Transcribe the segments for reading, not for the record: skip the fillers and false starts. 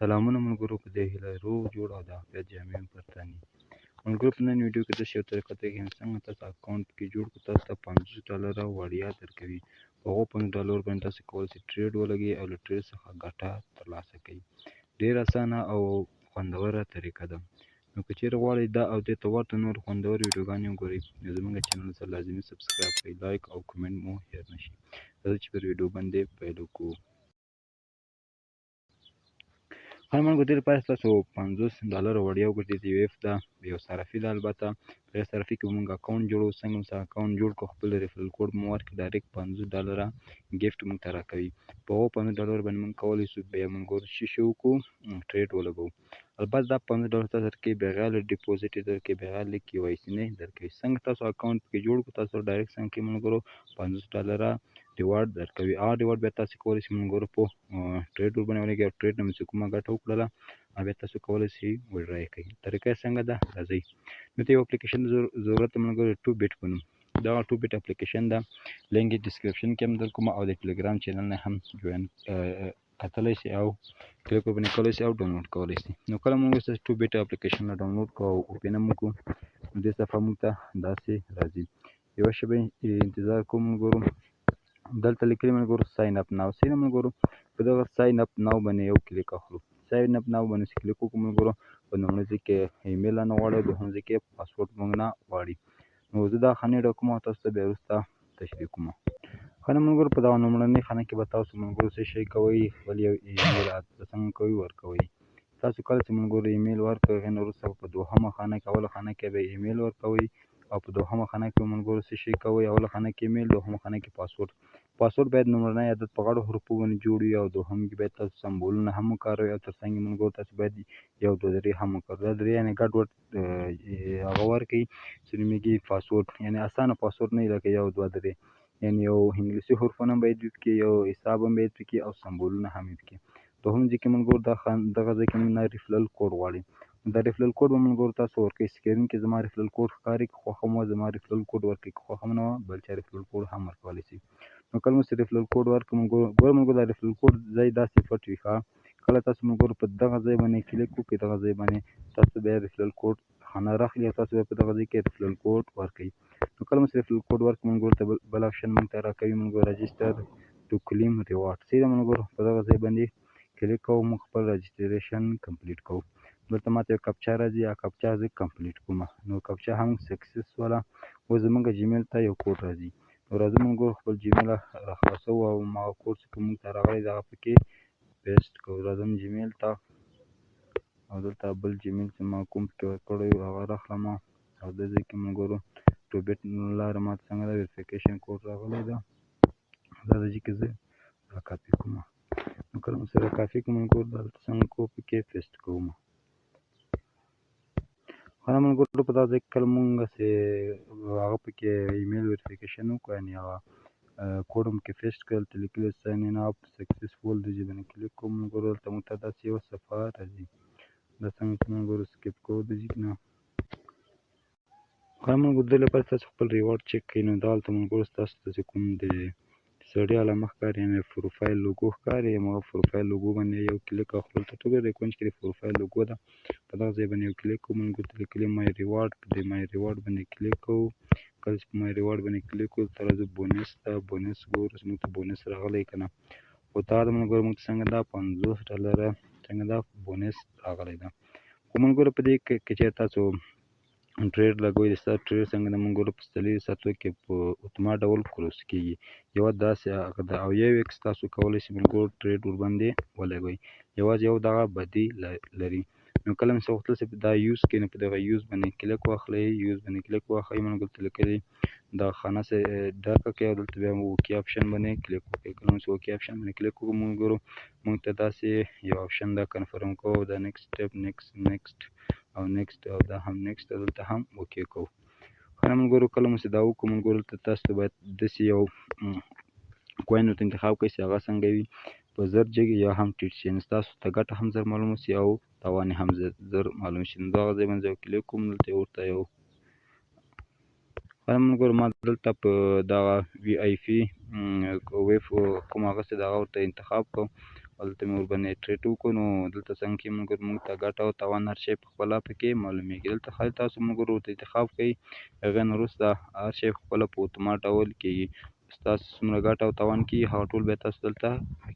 سلامونه ملګرو، په دې هیله روغ جوړ او د عافیت جامې مو پر تن وي. ملګرو، په نن ویډیو کې داسې یو طریقه درښیم څنګه تاسو اکاونټ کې جوړ کړو، تاسو ته $50 وړیا درکوي. په هغو $50 باندې تاسو کولی شئ trade ولګوئ او له trade څخه ګټه ترلاسه کړئ. ډېره اسانه او خوندوره طریقه ده. نو که چیرې غواړئ دا او دې ته ورته نور خوندورې ویډیوګانې وګورئ، نو زموږ channel سره لازمي subscribe کړئ، like او comment مو هېر نه شي. راځئ چې پر ویډیو باندې پیل وکړو. هر ملګرو، دې لپاره تاسو $50 وړیا وګټئ. د یو app ده، یو صرافي ده. البته په دې صرافي کې به موږ اکاونټ جوړو. څنګه موږ اکاونټ جوړ کړو، خپل referral code مو ورکړي، direct $50 gift موږ ته راکوي. په هغو $50 باندې موږ کولی شو بیا ملګرو څه شي وکړو؟ trade ولګوو. البته دا $50 تاسو درکوي بغیر له deposit درکوي، بغیر له KYC نه درکوي. څنګه تاسو اکاونټ پکې جوړ کړو، تاسو direct څنګه کوي ملګرو $50 reward درکوي. هغه reward بیا تاسو کولی شئ ملګرو په trade ورباندې ولګوئ او trade نه مو چې کومه ګټه وکړله او بیا تاسو کولی شئ withdraw یې کړئ. طریقه یې څنګه ده؟ راځئ. نو ته یو اپلیکیشن ضرورت ملګرو، ټو بیټ په نوم. دغه ټو بیټ اپلیکیشن ده، لینک یې description کې هم در کوم او د ټلګرام channel نه هم join کتلی شئ او کلیک ورباندې کولی شئ او ډاونلوډ کولی شئ. نو کله موږ ټو بیټ اپلیکیشن نه ډاونلوډ کړو او open هم وکړو، نو دې صفحه موږ ته داسې راځي. یوه شېبه انتظار کوم ملګرو. دلته لیکلي ملګرو sign up now. صحیح ده ملګرو، په دغه sign up now باندې یو کلیک اخلو. sign up now باندې چې کلیک وکړو ملګرو، په لومړي ځای کې ایمیل رانه غواړي او دوهم ځای کې پاسورډ موږ نه غواړي. نو زه دا خانې ډکوم او تاسو ته بیا وروسته تشریح کوم. ښه نو ملګرو، په دغه لومړنۍ خانه کې به تاسو ملګرو څه شی کوئ؟ خپل یو ایمیل څنګه کوئ ورکوئ. تاسو کله چې ملګرو ایمیل ورکوئ، هغې نه وروسته په دوهمه خانه کې، اوله خانه کې به ایمیل ورکوئ او په دوهمه خانه کې به ملګرو څه شی کوئ؟ اوله خانه کې ایمیل، دوهمه خانه کې پاسورډ. پاسورډ باید لومړنی عدد په غټو حروفو باندې جوړ وي او دوهم کې باید تاسو سمبولونه هم وکاروئ او تر څنګ یې ملګرو تاسو باید یو دوه درې هم وکاروئ. دا درې یعنې ګډوډ هغه ورکوي چې نومېږي پاسورډ، یعنې اسانه پاسورډ نه وي لکه یو دوه درې، یعنې یو انګلیسي حرفونه هم باید وي پکې، یو حساب هم باید پکې او سمبولونه هم وي پکې. دوهم ځای کې ملګرو دغه ځای کې موږ نه referral code غواړي. دا referral code به ملګرو تاسو ورکوئ. screen کې زما referral code ښکاري، که خوښه مو زما referral code ورکوي، که خوښه مو نه وه بل چا referral code هم ورکولی شي. نو کله مو چې referral code ورکړو ملګرو، ګوره ملګرو دا referral code ځای داسې پټ وي. ښه، کله تاسو ملګرو په دغه ځای باندې کلیک وکړئ، دغه ځای باندې تاسو بیا referral code خانه راخلي او تاسو بیا په دغه ځای کې referral code ورکوئ. نو کله مو چې referral code ورکړو ملګرو ته بل option موږ ته راکوي ملګرو، register to claim reward. صحیح ده ملګرو، په دغه ځای باندې کلیک کوو، موږ خپل registration complete کوو. دلته ماته یو captcha راځي، هغه captcha زه complete کوم. نو captcha هم success شوله. اوس زموږ جیمیل ته یو کوډ راځي. نو راځو ملګرو خپل جیمیل راخلاصوو او ما کوډ چې کوم موږ ته راغلی دغه پکې paste کوو. راځم جیمیل ته او دلته بل جیمیل چې ما کوم پکې ورکړی و هغه راخلم او دې ځای کې ملګرو ټو بیټ لاره ماته څنګه ده verification code راغلی ده، دا ځای کې زه را کاپي کوم. نو کله مو سره کاپي کوم ملګرو، دلته څنګه کوو پکې paste کوم. ښه ملګرو، په دا ځای کې کله مونږ چې هغه پکې ایمیل verification وکړو، یعنې هغه کوډ هم پکې paste کړ، دلته لیکلي sign in up successful، دې ځای باندې کلیک کوم ملګرو، دلته موږ ته داسې یوه صفحه راځي. دا څنګه چې ملګرو skip کوو دې ځای کې نه. ښه ملګرو، دې لپاره تاسو خپل reward check کړئ. نو دلته ملګرو ستاسو ته چې کوم د سړي علامه ښکاري، یعنې profile logo ښکاري، هماغه profile logo باندې یو کلیک او خپل ته وګورئ، د کونج کې د profile logo ده، په دغه ځای باندې یو کلیک کوو. ملګرو ته لیکلي my reward، په دې my reward باندې کلیک کوو. کله چې په my reward باندې کلیک وکړو، دلته راځو bonus ته، bonus ګورو چې موږ ته bonus راغلی که نه. خو دا د ملګرو موږ ته څنګه ده $50 څنګه ده bonus راغلی ده. خو ملګرو په دې کې که چېرې تاسو trade لګوئ، د ستاسو trade څنګه د ملګرو په 4 ساعتو کې په اتومات ډول close کېږي. یوه داسې هغه ده او یو x تاسو کولی شئ ملګرو trade ورباندې ولګوئ، یوازې یو دغه بدي لري. نو کله مې چې غوښتل چې دا use کړئ، نو په دغه use باندې کلیک واخلئ، use باندې کلیک واخلئ، ملګرو ته لیکلي دا خانه سه ډکه کړئ او دلته بیا OK option باندې کلیک وکړئ. کله مو چې OK option باندې کلیک وکړو ملګرو، موږ ته داسې یو option دا confirm کوو، دا next step، next، next او next او دا هم next او دلته هم OK کوو. ښه ملګرو، کله مو چې دا وکړو ملګرو، دلته تاسو ته باید داسې یو coin ورته انتخاب کړئ چې هغه څنګه وي، په زر جګ یا هم ټیټ شي، یعنې ستاسو ته ګټه هم زر معلومه شي او تاوان یې هم زر معلوم شي. نو دغه ځای باندې یو کلیک کوم، دلته یې ورته یو ښه ملګرو ما دلته په دغه وی آی پی ویف کوم هغه څه دغه ورته انتخاب کړو هلته مې ورباندې trade وکړو. نو دلته څنګه کې ملګرو موږ ته ګټه او تاوان هر شی په خپله پکې معلومیږي. دلته خالی تاسو ملګرو ورته انتخاب کړئ، هغې نه وروسته هر شی په خپله په اتومات ډول کېږي. ستاسو څومره ګټه او تاوان کېږي هغه ټول بیا تاسو دلته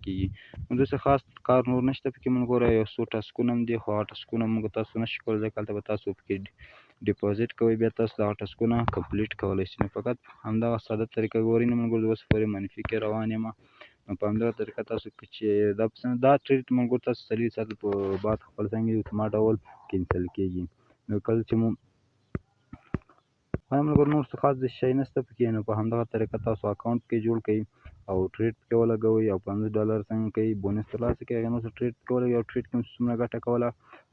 کېږي. نو داسې خاص کار نور نشته پکې ملګرو. یو څو task ونه هم دي، خو هغه task ونه موږ تاسو نشو کولی، ځکه هلته به تاسو پکې deposit کوئ، بیا تاسو دغه task ونه complete کولی شئ. نو فقط همدغه ساده طریقه ګورئ. نو ملګرو اوس پورې منفي کې روان یم. نو په همدغه طریقه تاسو که چې دا پسنه دا trade ملګرو تاسو 24 ساعته په بعد خپل څنګه اتومات ډول cancel کېږي. نو کله چې مو ملګرو نور څه خاص شی نشته پکې، نو په همدغه طریقه تاسو account پکې جوړ کړئ او trade پکې ولګوئ او $50 څنګه کوئ bonus ترلاسه کړئ. هغې نو trade پکې ولګوئ او trade کې څومره ګټه کوله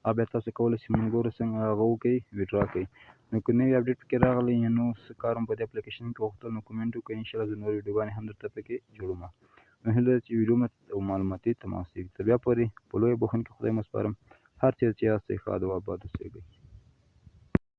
هغه بیا تاسو کولی شئ ملګرو څنګه هغه وکړئ withdraw کړئ. نو که نوی update پکې راغلی یا نو څه کار هم په دې اپلیکیشن کې غوښتل نو comment وکړئ، انشاءالله زه نورې ویډیوګانې هم درته پکې جوړوم. نو هیله ده چې ویډیو مو او معلوماتي تماس وي. تر بیا پورې په لویه بښونکي خدای مو سپارم. هر چېرې چې یاستئ ښاد او اباد اوسئ.